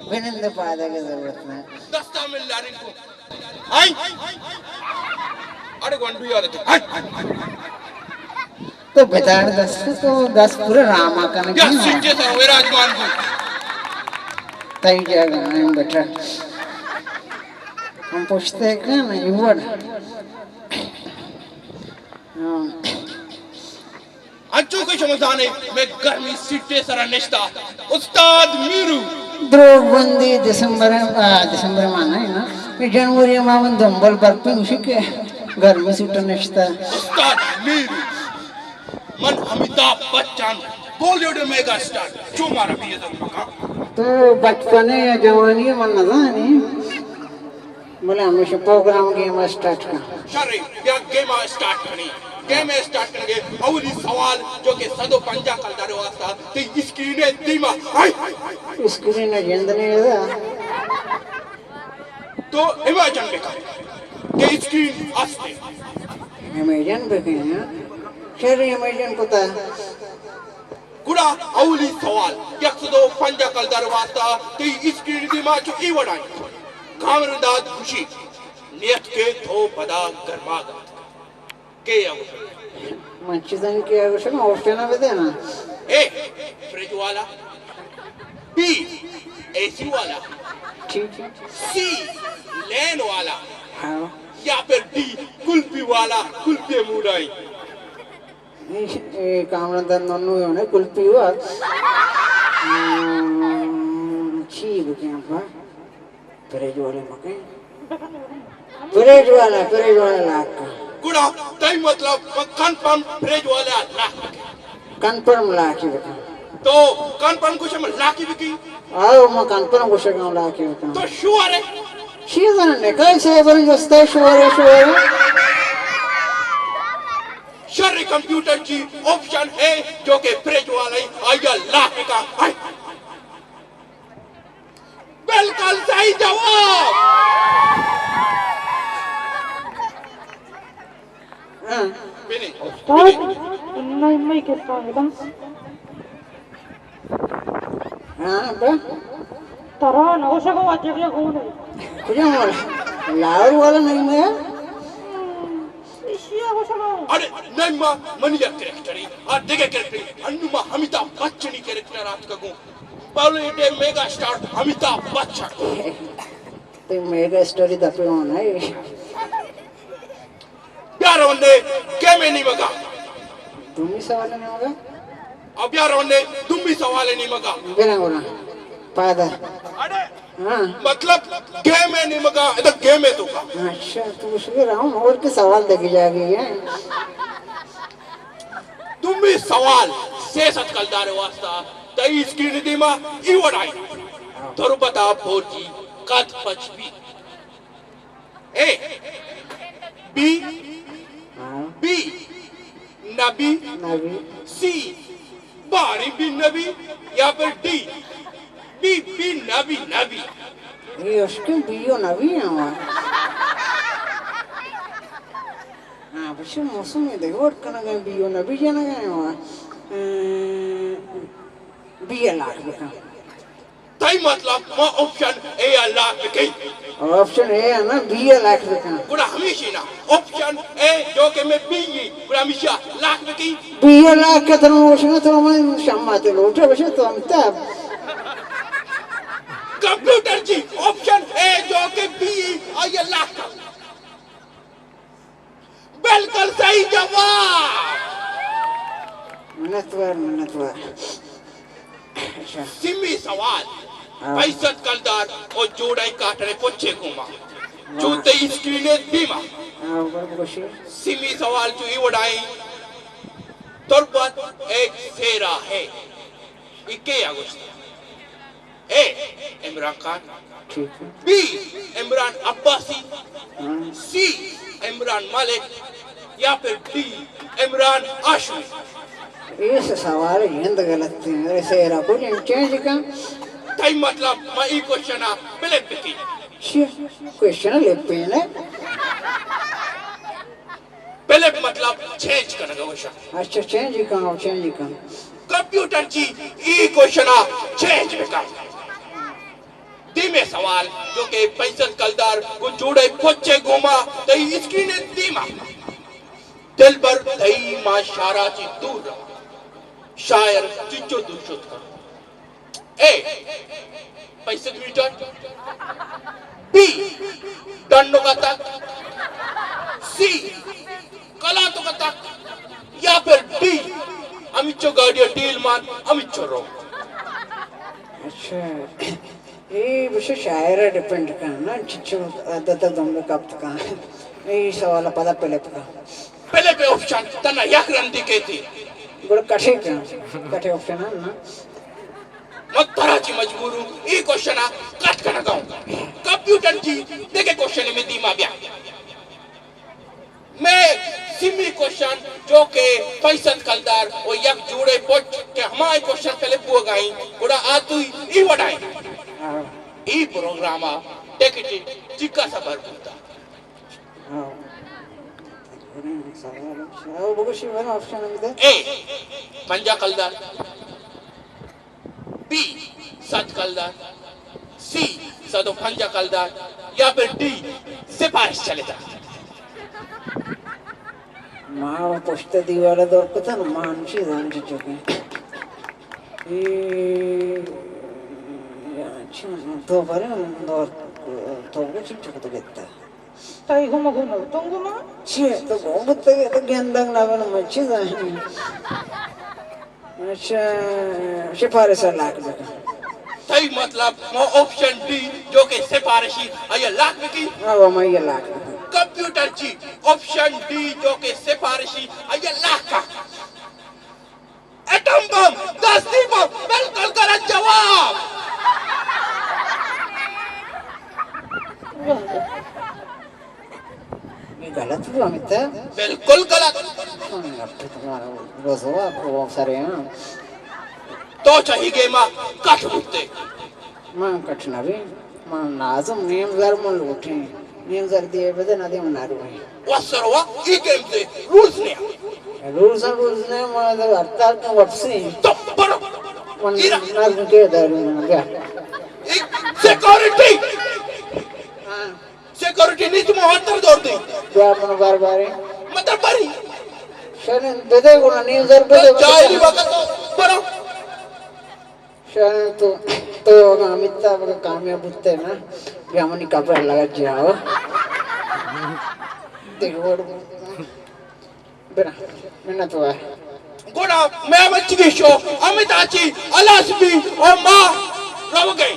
بنند پادگ ءِ ضرورت نہ۔ دستا من لارن کو۔ آئی۔ اڑے گونڈو یاد تے۔ آئی۔ تو بدار دست، تو دست پورا راما کنگی یا نا۔ سیٹے سر ویراجمان کو۔ تئی جاگہ میں بیٹھا۔ ہم پوچھتے کہ نہیں ہوا۔ ہاں۔ انچو کہ شما زانے، میں گرمی سیٹے سرا نشتا۔ استاد میرو۔ دروگ بندی دسمبر، آ، دسمبر ماہ نہیں نا۔ یہ جنوری ماہ من دمبل برپی اسی کہ گرمی سیٹا نشتا۔ استاد میرو۔ من امیتابھ بچن، بالی ووڈ میگا اسٹار، چو مارا بے عزت مکن۔ تو بچپنے یا جوانی من نزانی۔ بلے ہمیشہ پروگرام گیم اسٹارٹ کن۔ شر، بیا گیم اسٹارٹ کنی۔ گیم اسٹارٹ کنگے۔ اولی سوال جو کہ صد و پنجاہ کلدار واسطہ تئی اسکرین دیما۔ ہائی۔ اسکرین جند نہیں ہے۔ تو امیجن بکن کہ اسکرین استے۔ امیجن بکن، ہاں۔ شر امیجن کتا۔ گڑا اولی سوال، یک سد و پنجاہ کلدار واسطہ تئی اسکرین دیما چو ای وڑائیں۔ کامران داد گوشی، نیت کے تو پدا گرما گت۔ کے یا گوشگ؟ من چیزانی کے یا گوشگ، آپشن بدے نا۔ اے، فریج والا۔ بی، اے سی والا۔ ٹھیک ہے۔ سی، لین والا۔ ہاں۔ یا پھر ڈی، کلفی والا، کلفی موڈائی۔ اے، اے کامران داد ننو ہونے کلپی ہوا۔ ہم، چی بکیں ابا؟ پریج والے مکیں۔ پریج والا، پریج والا لاک کا۔ گڑا تئی مطلب، من کنفرم پریج والا لاک۔ کنفرم لاکی بکن۔ تو کنفرم کچھ ہم لاکی بکی؟ آؤ، من کنفرم گوشگاں لاکی بکن۔ تو شوہر ہے؟ چیزاں نکاح سے بر جستا شوہر ہے، شوہر ہے۔ شر کمپیوٹر چی آپشن ہے جو کہ فریج والا ہی آیا لاک کا ہے۔ بالکل صحیح جواب۔ ہاں۔ بنی۔ استاد، انہی مئی کے سانگ ڈانس۔ ہاں، با۔ ترا نہ گوشگ ءَ واجہ بیا گون ئے۔ کجام والا؟ لاہور والا نہیں میں۔ ایشی ءَ گوشگ ءَ۔ ارے، نہیں ما، منی یک کریکٹری، آ دگہ کریکٹری، انو ما امیتابھ بچنی کریکٹر آتکگوں۔ بالی ووڈ میگا اسٹار امیتابھ بچن۔ تئی میگا اسٹاری دپے ہون ہے۔ بیا روندے گیم ءِ نیمگا۔ دومی سوال ءِ نیمگا؟ آ، بیا روندے دومی سوال ءِ نیمگا۔ بنا گڑا۔ پادا۔ اڑے، ہاں۔ مطلب گیم ءِ نیمگا، ادا گیم ءِ توکا۔ اچھا، تو اس کے راؤنڈ اور کے سوال دگہ جاگے ہیں۔ دومی سوال، سے سد کلدار ءِ واسطہ، تئی اسکرین ءِ دیما ای وڑائی۔ تربت ءَ بورجی قد پچ بی۔ اے، بی، ہاں۔ بی، نبی، نبی۔ سی، باری بی نبی، یا پھر ڈی، بی، بی نبی نبی۔ اے اشکن بی و نبی ہیں وا۔ ہاں، بچے موسم میں دیکھ ووٹ کنگا ہیں، بی و نبی جنگا ہیں وا۔ اے، بی ءَ لاک بکن۔ تئی مطلب ما آپشن اے ءَ لاک بکئی؟ آپشن اے ءَ نا، بی ءَ لاک بکن۔ گڑا ہمیشی نا، آپشن اے جو کہ میں بی ای، گڑا ہمیشی ءَ لاک بکئی؟ بی ءَ لاک کتن، اوشنا تو من شمات لوٹے بشے تو ہم تب۔ کمپیوٹر جی، آپشن اے جو کہ بی ای، آئی ءَ لاک کر۔ بالکل صحیح جواب۔ منتوار، منتوار۔ اچھا۔ سیمی سوال۔ ہاں۔ پنچ سد کلدار او جوڑائی کاٹنے پچے گوما۔ واہ۔ چو تئی اسکرین ءِ دیما۔ ہاں، بر بگوشی۔ سیمی سوال چو ای وڑائی۔ تربت ایک سیرا ہے۔ ای کے آ گوشتا؟ اے، عمران خان۔ ٹھیک ہے۔ بی، عمران عباسی۔ ہاں۔ سی، عمران مالک۔ یا پھر ڈی، عمران ہاشمی۔ اے سے سوال ہند غلط ہیں۔ اے سیرا کو جن چینج کن۔ تئی مطلب، ما ای کوشچن آ بلے بکی۔ شی، کوشچن لپین ہے۔ بلے مطلب چینج کنگا وشا۔ اچھا، چینج کن، چینج کن۔ کمپیوٹر جی، ای کوشچن آ چینج بکن۔ اے سوال جو کہ فیصد کلدار گوں جوڑے پچے گوما تئی اسکرین دیما۔ دلبر تئی ما شارا چی دور رہا۔ شاعر چچو دور شت کا۔ اے، فیصد میٹر۔ بی، ڈنڈو کا تک۔ سی، کلا تو کا تک۔ یا پھر ڈی، ہمیچو گاڑی ڈیل مان، ہمیچو رو۔ اچھا، اے بس شاعر ڈیپینڈ کن نا، چچو عادت دم کپت کن۔ اے سوال پدا پلپ کن۔ پلپ آپشن تنا یک رندی کیتی۔ گڑا کٹے کن، کٹے آپشن ہے نا۔ من ترا چی مجبور ہوں، اے کوشچن آ کٹ کنگا ہوں۔ کمپیوٹر جی، دیکھے کوشچن میں دیما بیا۔ میں سیمی کوشچن جو کہ فیصد کلدار و یک جوڑے پچ کہ ہمائے کوشچن پہلے بوگائیں، گڑا آ تو ای وڑائیں۔ ہاں۔ ای پروگرام آ ٹکٹ چکا سفر بوتا۔ ہاں۔ سوال، سوال بگوشی، من آپشن ہم دے۔ اے، پنجاہ کلدار۔ بی، صد کلدار۔ سی، صد و پنجاہ کلدار۔ یا پھر ڈی، سفارش چلتا۔ ما پشت دیوال دور کتن، ما ہم چیز ہم چی چکے۔ اے، یا چی، تو برے دور، تو چی چکے تو گتا۔ تئی گم گم تو گم۔ چی تو گم تو گندگ نہ بن، من چیز ہم۔ اچھا، سفارش لاک بکن۔ تئی مطلب ما آپشن ڈی جو کہ سفارشی، آیا لاک بکی؟ ہاں، وہ میں یہ لاک بکن۔ کمپیوٹر چی آپشن ڈی جو کہ سفارشی، آیا لاک کا۔ ایٹم بم، دستی بم، بالکل غلط جواب۔ یہ غلط ہوا، متا؟ بالکل غلط۔ ہاں، اب تو تمہارا روزو آپ کو سرے ہیں۔ تو چاہی گیما کٹ بوتے۔ من کٹ نہ بی، من لازم نیم زر من لوٹیں۔ نیم زر دیے بدے نہ دے من نہ رویں۔ وسروا ای گیم دے رولز نے۔ رولز، رولز نے، من ہڑتال تو واپسی۔ تو برو۔ من ایرا۔ نظم کے داری من گیا۔ سیکورٹی۔ ہاں۔ سیکورٹی نیت مو ہتر دور دی۔ بیا من بار بارے۔ مطلب بری۔ شریں بدے گڑا نیم زر بدے۔ جاہلی وقت برو۔ شریں تو، تو اگاں ہمیتا بگا کامیاب بوتے نا، بیا منی کپڑا لگا جاؤ۔ دیکھ وڑ۔ بنا، منت وار۔ گڑا میں مچگی شو، امیت آچی، الاس بی، او ما، روگئے۔